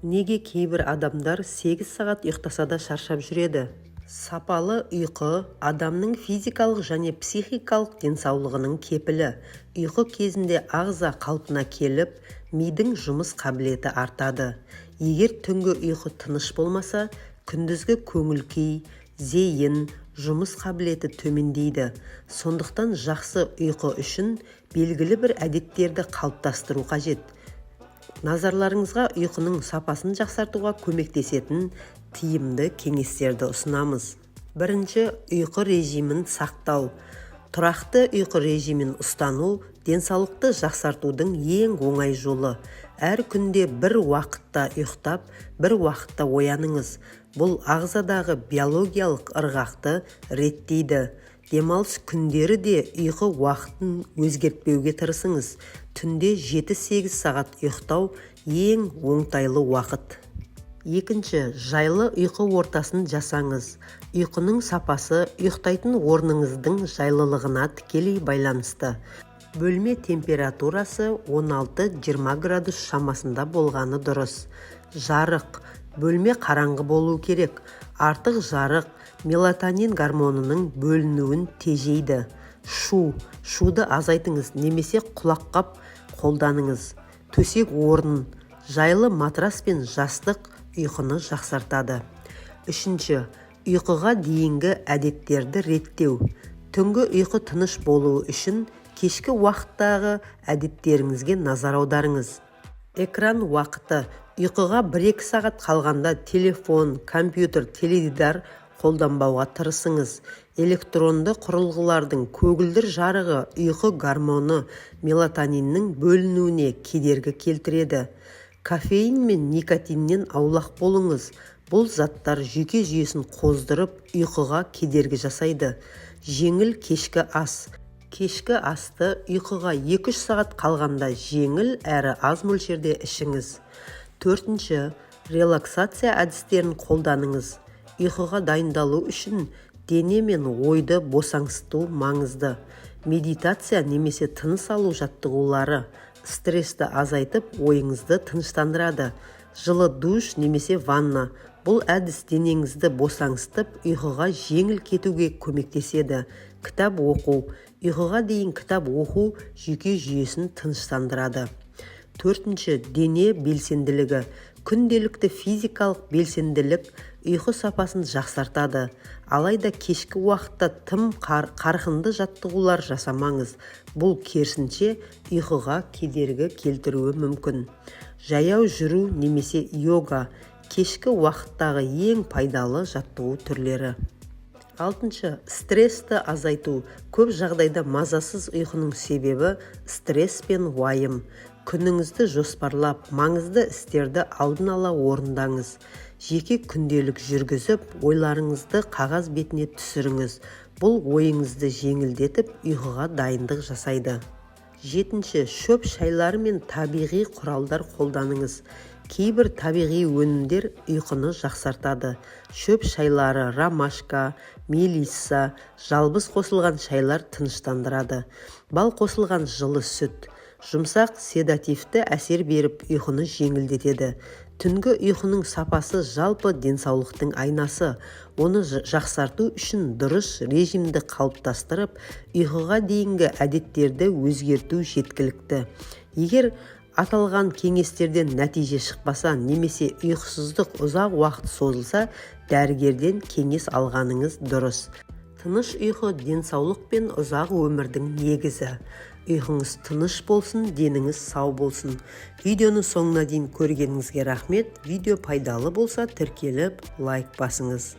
Неге кейбір адамдар 8 сағат ұйықтаса да шаршап жүреді? Сапалы ұйқы – адамның физикалық және психикалық денсаулығының кепілі. Ұйқы кезінде ағза қалпына келіп, мидың жұмыс қабілеті артады. Егер түнгі ұйқы тыныш болмаса, күндізгі көңіл-күй, зейін, жұмыс қабілеті төмендейді. Сондықтан жақсы ұйқы үшін белгілі бір әдеттерді қалыптастыру қажет. Назарларыңызға ұйқының сапасын жақсартуға көмектесетін тиімді кеңестерді ұсынамыз. Бірінші, ұйқы режимін сақтау. Тұрақты ұйқы режимін ұстану – денсаулықты жақсартудың ең оңай жолы. Әр күнде бір уақытта ұйықтап, бір уақытта ояныңыз. Бұл ағзадағы биологиялық ырғақты реттейді. Демалыс күндері де ұйқы уақытын өзгертпеуге тырысыңыз. Түнде 7-8 сағат ұйықтау – ең оңтайлы уақыт. Екінші, жайлы ұйқы ортасын жасаңыз. Ұйқының сапасы ұйықтайтын орныңыздың жайлылығына тікелей байланысты. Бөлме температурасы 16-20 градус шамасында болғаны дұрыс. Жарық: бөлме қараңғы болуы керек. Артық жарық мелатонин гормонының бөлінуін тежейді. Шуды азайтыңыз немесе құлаққап қолданыңыз. Төсек орын: жайлы матрас пен жастық ұйқыны жақсартады. Үшінші, ұйқыға дейінгі әдеттерді реттеу. Түнгі ұйқы тыныш болуы үшін кешкі уақыттағы әдеттеріңізге назар аударыңыз. Экран уақыты: ұйқыға 1-2 сағат қалғанда телефон, компьютер, теледидар қолданбауға тырысыңыз. Электронды құрылғылардың көгілдір жарығы ұйқы гормоны мелатониннің бөлінуіне кедергі келтіреді. Кофеин мен никотиннен аулақ болыңыз. Бұл заттар жүйке жүйесін қоздырып, ұйқыға кедергі жасайды. Жеңіл кешкі ас: кешкі асты ұйқыға 2-3 сағат қалғанда жеңіл әрі аз мөлшерде ішіңіз. Төртінші, релаксация әдістерін қолданыңыз. Ұйқыға дайындалу үшін дене мен ойды босаңсыту маңызды. Медитация немесе тыныс алу жаттығулары стрессті азайтып, ойыңызды тыныштандырады. Жылы душ немесе ванна: бұл әдіс денеңізді босаңсытып, ұйқыға жеңіл кетуге көмектеседі. Кітап оқу: ұйқыға дейін кітап оқу жүйке жүйесін тыныштандырады. Төртінші, дене белсенділігі. Күнделікті физикалық белсенділік ұйқы сапасын жақсартады. Алайда кешкі уақытта тым қарқынды жаттығулар жасамаңыз. Бұл керісінше ұйқыға кедергі келтіруі мүмкін. Жаяу жүру немесе йога – кешкі уақыттағы ең пайдалы жаттығу түрлері. Алтыншы, стрессті азайту. Көп жағдайда мазасыз ұйқының себебі – стресс пен уайым. Күніңізді жоспарлап, маңызды істерді алдын ала орындаңыз. Жеке күнделік жүргізіп, ойларыңызды қағаз бетіне түсіріңіз. Бұл ойыңызды жеңілдетіп, ұйқыға дайындық жасайды. Жетінші, шөп шайлары мен табиғи құралдар қолданыңыз. Кейбір табиғи өнімдер ұйқыны жақсартады. Шөп шайлары, ромашка, мелисса, жалбыз қосылған шайлар тыныштандырады. Бал қосылған жылы сүт жұмсақ седативті әсер беріп, ұйқыны жеңілдетеді. Түнгі ұйқының сапасы – жалпы денсаулықтың айнасы. Оны жақсарту үшін дұрыс режимді қалыптастырып, ұйқыға дейінгі әдеттерді өзгерту жеткілікті. Егер аталған кеңестерден нәтиже шықпаса немесе ұйқысыздық ұзақ уақыт созылса, дәрігерден кеңес алғаныңыз дұрыс. Тыныш ұйқы – денсаулық пен ұзақ өмірдің негізі. Ұйқыңыз тыныш болсын, деніңіз сау болсын! Видеоны соңына дейін көргеніңізге рахмет. Видео пайдалы болса, тіркеліп, лайк басыңыз.